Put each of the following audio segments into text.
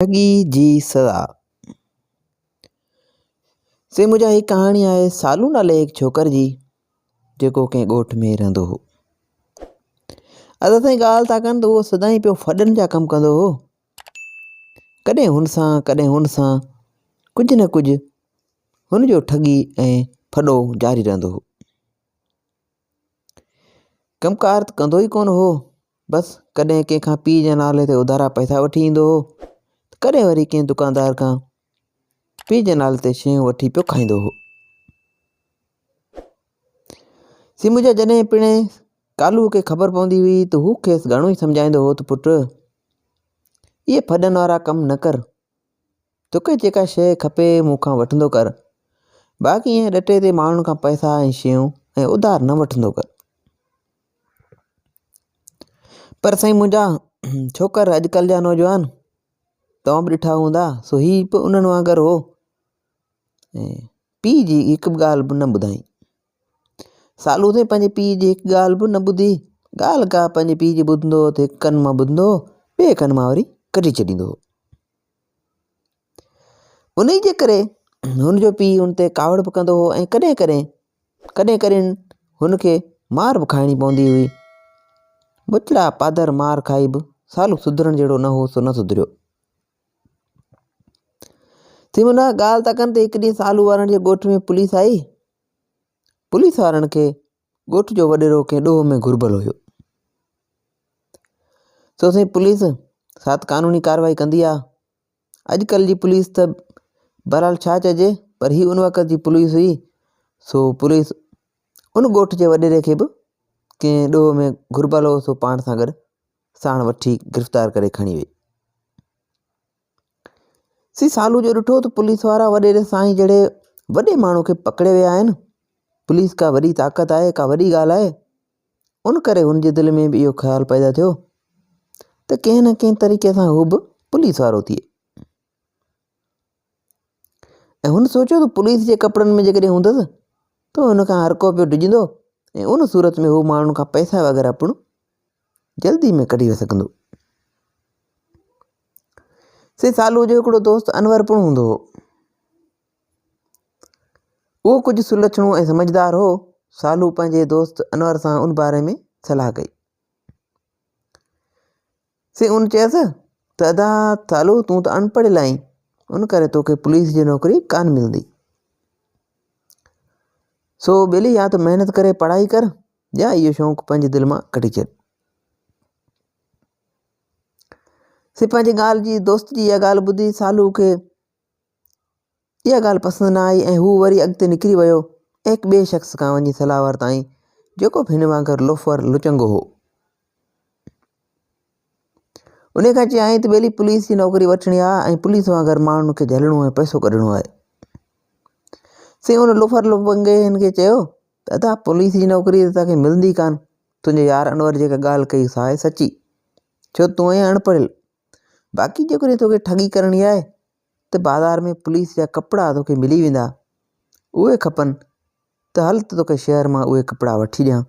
ٺڳي جي سزا. سي منهنجا هي ڪهاڻي آهي سالو نالي هڪ ڇوڪر جي جيڪو ڪنهن ڳوٺ ۾ رهندو هو. ادا سائين ڳالهه ٿا ڪن ته اهو سدائين پيو ڦڏن جا ڪم ڪندو هو. ڪڏهن هن سان ڪڏهن هن سان ڪجهه نه ڪجهه هن جو ٺڳي ۽ ڦڏو جاري رهندو هو. ڪم ڪار ته ڪندو ئي ڪونه هو. بس ڪڏهن ڪنهن کان پيء جي نالي تي اڌارا پئسا وٺي ايندو هو ته ڪڏهن وري ڪنهن دڪاندار کان پيء جي نالي تي شيون وٺي پيو کائيندو هو. سيمو جا جڏهن پڻهين ڪالوء کي خبر پوندي هئي ته هو کيس گهڻو ئي سمجهائيندو هو ته پٽ اهي ڦڏن وارا ڪم نه ڪر توکي جيڪا شيء کپي مون کان وٺندو ڪر باقي ائين ڏٽي تي ماڻهن کان پئسا ۽ شيون ۽ اڌار نه وٺندو ڪر. پر سائين منهنجا ڇوڪر اڄڪلهه جا نوجوان توهان به ڏٺا هوندا سو هي به انهن وانگر هو ۽ پيء جي هڪ به ڳالهه به نه ٻڌائين سالو سائين پنهنجي پيء جي هڪ ڳالهه به نه ٻڌي ڳالهه ڪا پنهنجي پيء جي ٻڌندو هو ته هڪ ڪن مان ٻڌندو هو ٻئي ڪن مان وري ڪڍي ڇڏيندو هو انهي جي ڪري هن جو پيء هن تي ڪاوڙ به ڪندو هو ۽ ڪڏهن ڪڏهن ڪڏهن ڪڏهن هن کي مار به کائڻي پوندي هئي. بڇڙا پادر مار کائي به سالو سڌرڻ جهڙو نه هو سو نه سڌريو. ٿي منا ڳالهه ٿا ڪن ته هڪ ڏينهن سالو وارن جي ڳوٺ ۾ پوليس آئي. پوليس وارن کي ڳوٺ جو وڏيرو ڪنهن ڏوهه ۾ گهربل هيو. سو سائين پوليس سات قانوني ڪارروائي ڪندي آ. اڄڪلهه جي پوليس ته بهرحال ڇا چئجي پر هي ان وقت جي پوليس هئي سو پوليس ان ڳوٺ جي وڏيري کي به ڪنهن ڏوهه ۾ گهربل هو سو پاڻ سان گڏ ساڻ وٺي گرفتار ڪري کڻي وئي. سي سالو جو ڏٺو ته پوليس وارا وڏيري سائين جهڙي وڏي ماڻهو کي پڪڙي ويا آهن پوليس ڪا وڏي طاقت آهي ڪا وڏي ڳالهه آهي ان ڪري هن جي دل ۾ به اهو خيال پيدا ٿيو ته ڪنهن نه ڪنهن طريقي سان هو به پوليس وارو ٿئي ۽ هن سوچيو ته پوليس جي ڪپڙن ۾ جيڪڏهن هوندس ته هن کان هر ڪو پيو ڊڄندو ۽ ان صورت ۾ هو ماڻهن کان پئسا وغيره پڻ جلدي ۾ ڪڍي سگهندو. سي سالو جو هڪڙو دوست انور پڻ هوندو هو. اهو ڪجهه سلڇڻو ۽ سمجهدار هو. سالو پنهنجي دوست انور سان ان باري ۾ صلاح ڪئي. سي ان چيس ته ادا سالو تون ته اڻ پڙهيل آهين ان ڪري توکي پوليس جي نوڪري ڪانه ملندي. سو ٻيلي يا ته محنت ڪري پڙهائي ڪر يا اهو شوق پنهنجي دل مان ڪڍي ڇڏ. سي پنهنجي ڳالهه جي دوست جي اها ڳالهه ٻڌي سالو کي اها ڳالهه پسند نه آئي ۽ هو وري اڳتي نڪري ويو ۽ هڪ ٻئي شخص کان وڃي صلاح ورتائين، جيڪو به هن وانگر لوفر لچنگو هو. انهيء کان چيائين ته ٻيلي پوليس جي نوڪري وٺڻي آهي ۽ پوليس وانگر ماڻهن کي جهلڻو ۽ پئسو ڪڍڻو آهي. سي ان لوفر لفنگي هن کي چيو ته ادا پوليس جي نوڪري ته توکي ملندي ڪانه، تنهنجي يار انور جيڪا ڳالهه ڪئي سا آهي سچي، ڇو تون آهين اڻ پڙهيل. باقي جيڪڏهن توکي ٺڳي ڪرڻي آهي ته بازار ۾ پوليس جا ڪپڙا توکي ملي ويندا، اهي کپن ته هل ته توکي شهر مان اهي ڪپڙا وٺي ڏيان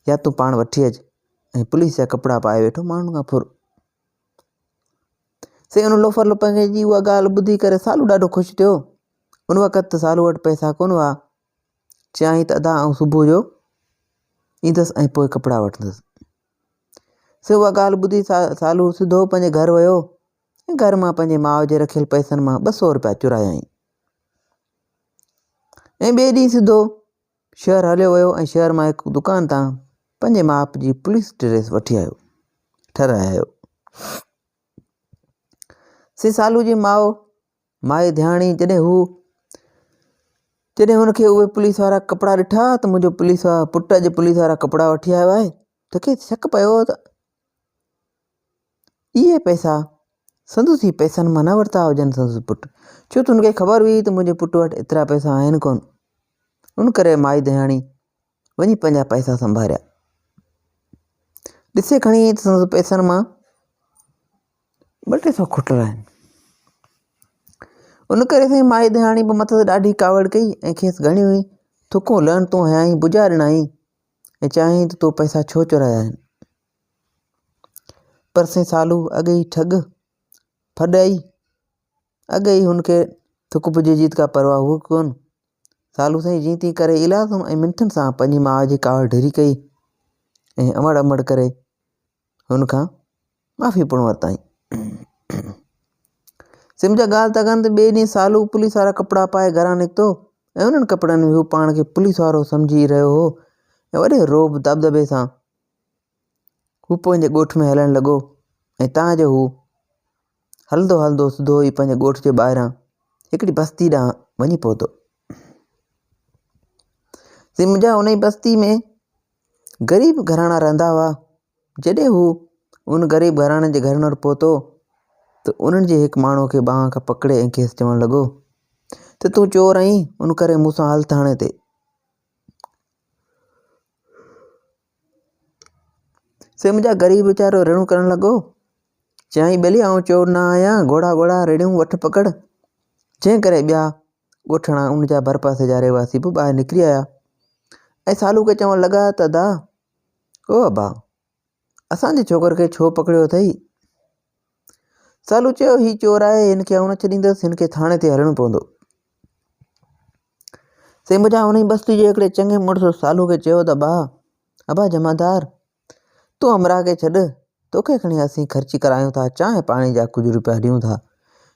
يا تون پاڻ وٺي اچ ۽ پوليس جا ڪپڙا پائي ويٺو ماڻهن کان ڦر. سي ان لوفر لپنگي جي اها ڳالهه ٻڌي ڪري سالو ڏاڍو خوش ٿيو. ان وقت ته سالو وٽ پئسا ڪونه هئا. چيائين ته ادا آئون صبح جو ايندس ۽ پوء ڪپڙا وٺندس. سو اها ڳالهه ٻڌي سالو سڌو پنهنجي گهر ويو ۽ گهر مان پنهنجي ماء جي رکيل پئسن مان 200 روپيا چورايائين ۽ ٻئي ڏينهن سڌو شهر هليو ويو ۽ شهر مان هڪ دڪان تان پنهنجي ماپ جي پوليس ڊريس وٺي آيو ٺهرائي آيو. سي سالو جي ماء مائي ڌياڻي جڏهن هو جڏهن هن کي اهي پوليس وارا ڪپڙا ڏٺا ته منهنجو پوليس وارو پٽ اڄ پوليس وارا ڪپڙا وٺي آيو آهي ته کيس شڪ پيو ته اهي پئسا سندس ئي پئسن مان نه ورتا هجن سندس پٽ ڇو ته هن کي خبر هئي ته منهنجي پٽ وٽ ايترا پئسا آهن ڪونه ان ڪري مائي ڌياڻي وڃي پنهنجا پئسا سنڀاريا. ڏسي کڻي ته سندس پئسن مان ٻه ٽي سو کٽل آهن. ان ڪري سائين مائي ڌياڻي به مٿس ڏاڍي ڪاوڙ ڪئي ۽ کيس گهڻيون ئي ٿڪون لعنتون هنيائين بجا ڏنائين ۽ چيائين ته تو پئسا ڇو چورايا آهن. پر سائين سالو اڳي ئي ٺڳ ڦڏ آئي. اڳي ئي هن کي ٿڪ پڄي جي ته ڪا پرواهه هئي ڪونه. سالو سائين جيئن تيئن ڪري ايلازون ۽ منٿن سان پنهنجي ماء جي ڪاوڙ ڍري ڪئي ۽ امڙ امڙ ڪري هن کان معافي پڻ ورتائين. سمجهه ڳالهه ٿا ڪن ته ٻئي ڏينهن سالو پوليس وارا ڪپڙا پائي گهران نڪتو ۽ انهن ڪپڙن ۾ هو پاڻ کي پوليس وارو سمجهي رهيو هو ۽ وڏي رعب دٻدٻي سان هو پنهنجي ڳوٺ ۾ هلڻ لڳو ۽ تان جو هو هلندو هلندو سڌو ئي پنهنجي ڳوٺ جي ٻاهران هڪڙي بستي ڏانهن وڃي پهتو. سي منهنجا انهي بستي ۾ غريب گهراڻا رهندا هئا. جڏهن هو ان غريب گهراڻي جي گهرن وٽ پهتو ته انهن جي هڪ ماڻهوء کي ٻانهن کان پڪڙي ۽ کيس چوڻ لڳو ته تون چور آهين ان ڪري مون سان هل ٿاڻي تي. سي منهنجا غريب ويچارو رڙيون ڪرڻ لڳو. چيائين ٻيلي آئون چور نه آهيان، گهوڙا گهوڙا رڙيون وٺ پڪڙ. جنهن ڪري ٻيا ڳوٺاڻا ان جا ڀرپاسي جا رهواسي به ٻاهر نڪري آيا ۽ سالو کي چوڻ لڳا ته ادا او ابا اسان جي ڇوڪر کي ڇو پڪڙيو اٿئي؟ سالو چيو هي چور آهي هن کي آئون نه ڇڏيندس هن کي ٿاڻي تي هلڻو پوندو. سائين منهنجا انهي بستي جي هڪڙي چڱي مڙس سالو کي چيو ته ابا ابا جمعدار تون همراهه کي ڇڏ توکي کڻي اسين خرچي ڪرايون ٿا چانهه پاڻي جا ڪجهه روپيا ڏيون ٿا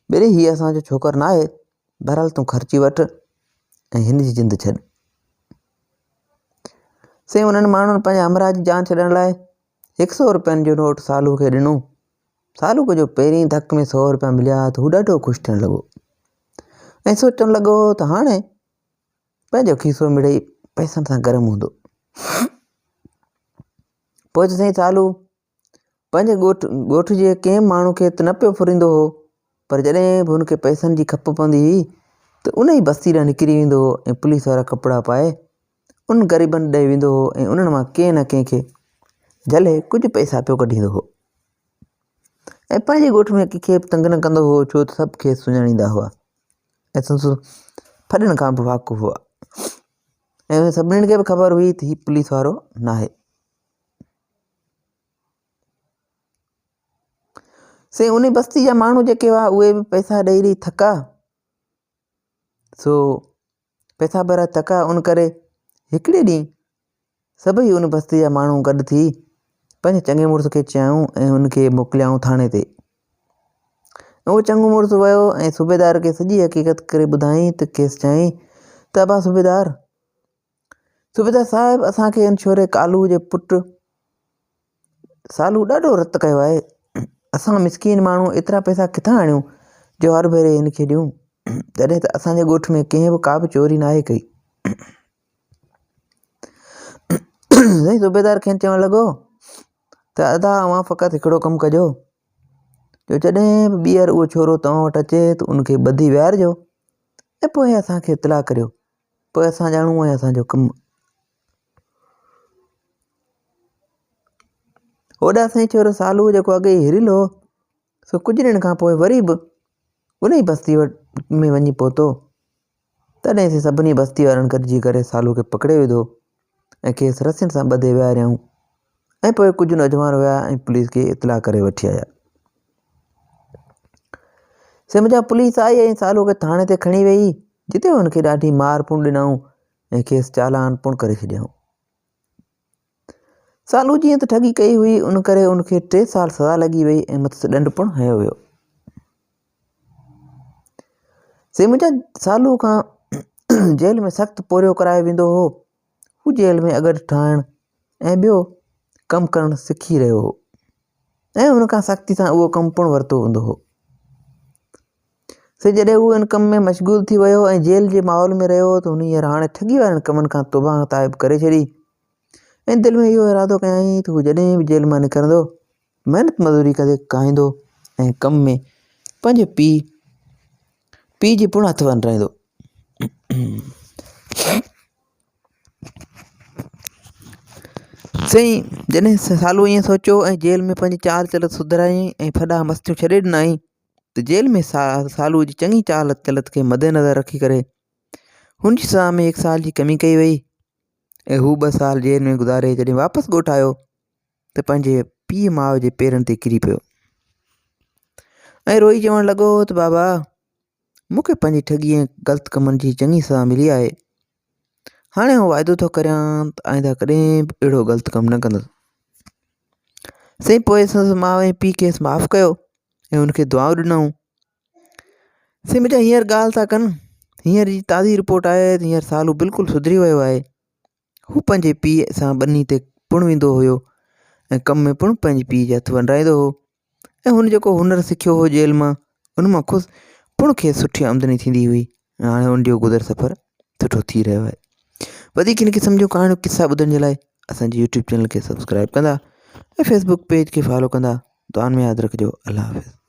ٻيلي هي اسان جو ڇوڪر ناهي بهرحال تون خرچي وٺ ۽ هن جي جند ڇڏ سائين انهن ماڻهن پنهنجي همراهه جي جان ڇڏڻ لاء هڪ سو روپين جو نوٽ سالو کي ڏنو سالو کي جو پهرين ڌڪ ۾ سو روپيا مليا ته هو ڏاڍو خوش ٿيڻ لڳو ۽ سوچڻ لڳو ته هاڻي پنهنجو کيسو مڙئي پئسن سان گرم هوندو. پوء ته سائين سالو پنهنجي ڳوٺ ڳوٺ جي ڪنهن به ماڻهو کي ته نه پيو ڦريندو هو پر جڏهن به هن کي پئسن جي کپ پوندي هئي ته ان ئي بستي ڏانهن نڪري ويندو هو ۽ پوليس وارا ڪپڙا پائي ان غريبن ڏي ويندو هو ۽ انهن مان ڪنهن نه ڪنهن کي جهلي ڪجهه پئسا پيو ڪڍيندو هو ۽ پنهنجي ڳوٺ ۾ ڪنهن کي به تنگ نه ڪندو هو ڇو ته سڀ کيس سڃاڻيندا هئا ۽ سندس ڦڏن کان به واقف هئا ۽ سڀني کي به خبر هئي ته هي پوليس وارو ناهي. سائين ان بستي جا ماڻهو جيڪي هئا اهي به پئسا ڏئي ڏئي ٿڪا سو پئسا ڀرا ٿڪا ان ڪري هڪڙي ڏينهن سڀئي ان بستي جا ماڻهو گڏ ٿي پنهنجي چڱي مڙس کي چيائون ۽ ان کي موڪليائون ٿاڻي تي. اهو چڱو مڙس ويو ۽ صوبيدار کي سڄي حقيقت ڪري ٻڌائين ته کيس چيائين ته ابا صوبيدار صوبيدار صاحب اسان کي ان ڇوري ڪالو جي پٽ سالو ڏاڍو رت ڪيو آهي اسان مسڪين ماڻهو ايترا پئسا ڪٿان آڻيون جو هر ڀيري هن کي ڏيون جڏهن ته اسان جي ڳوٺ ۾ ڪنهن به ڪا به چوري ناهي ڪئي سائين صوبيدار کين چوڻ لڳو ته ادا اوهان فقط هڪڙو ڪم ڪجو جو جڏهن به ٻيهر اهو ڇورو توهان وٽ اچي ته ان کي ٻڌي ويهارجو ۽ پوء اسان کي اطلاع ڪريو پوء اسان ڄاڻون ۽ اسان جو ڪم هوڏانهن سائين ڇورو سالو جيڪو اڳي ئي هريل هو سو ڪجهه ڏينهن کان پوء وري به ان ئي بستي وٽ ۾ وڃي پهتو تڏهن سي سڀني بستي وارن گڏجي ڪري سالو کي پڪڙي وڌو ۽ کيس رسين سان ٻڌي ويهاريائون ۽ پوء ڪجهه نوجوان ويا ۽ پوليس کي اطلاع ڪري وٺي آيا. سمجھا پوليس آئي ۽ سالو کي ٿاڻي تي کڻي ويئي جتي هن کي ڏاڍي مار پڻ ڏنائون ۽ کيس چالان پڻ ڪري ڇڏيائون. سالو جيئن ته ٺڳي ڪئي هئي ان ڪري ان کي ٽي سال سزا لڳي وئي ۽ مٿس ڏنڊ پڻ هنيو ويو. سيمجا سالو کان جيل ۾ سخت پورهيو ڪرايو ويندو هو. هو جيل ۾ اڳڙ ٺاهڻ ۽ ٻيو ڪم ڪرڻ سکي رهيو هو ۽ ان کان سختي سان اهو ڪم پڻ ورتو ويندو هو. سو جڏهن هو ان ڪم ۾ مشغول ٿي ويو ۽ جيل جي ماحول ۾ رهيو ته هن هينئر هاڻي ٺڳي وارن ڪمن کان توبهه تائب ڪري ڇڏي ۽ دل ۾ اهو ارادو ڪيائين ته هو جڏهن به جيل مان نڪرندو محنت مزدوري ڪندي کائيندو ۽ ڪم ۾ پنهنجي پيء پيء جي پڻ هٿ ونڊرائيندو. سائين جڏهن سالو ائين سوچيو ۽ جيل ۾ پنهنجي چال چلت سڌرايائين ۽ ڦڏا مستيون ڇڏي ڏنائين ته جيل ۾ سالوء جي چڱي چال چلت کي مدنظر رکي ڪري هن جي سزا ۾ هڪ سال جي ڪمي ڪئي وئي ۽ هو ٻه سال جيل ۾ گذاري جڏهن واپس ڳوٺ آيو ته پنهنجي پيء ماء جي پيرن تي ڪري پيو ۽ روئي چوڻ لڳو ته بابا! مون کي پنهنجي ٺڳي ۽ غلط ڪمن جي چڱي سزا ملي آهي. هاڻي آئون واعدو ٿو ڪريان ته آئنده ڪڏهن به اهڙو غلط ڪم نه ڪندس. سائين پوء سندس ماء ۽ پيء کيس معاف ڪيو ۽ هن کي دعائون ڏنائون. سائين منهنجا هينئر ڳالهه ٿا ڪن هينئر جي تازي رپورٽ آئي آهي ته هينئر سالو بلڪل سڌري ويو آهي. هو پنهنجي پيء سان ٻني تي پڻ ويندو هيو ۽ ڪم ۾ پڻ پنهنجي پيء جا هٿ ونڊرائيندو هو ۽ هن جيڪو هنر سکيو هو جيل مان ان مان خوش پڻ کيس سٺي آمدني ٿيندي هئي ۽ هاڻي ان جو گذر سفر سٺو ٿي رهيو آهي. وڌيڪ هن قسم جون ڪهاڻيون قصا ٻڌڻ جي لاء اسان جي يوٽيوب چينل کي سبسڪرائب ڪندا ۽ فيسبوڪ پيج کي فالو ڪندا. دعائن ۾ ياد رکجو. الله حافظ.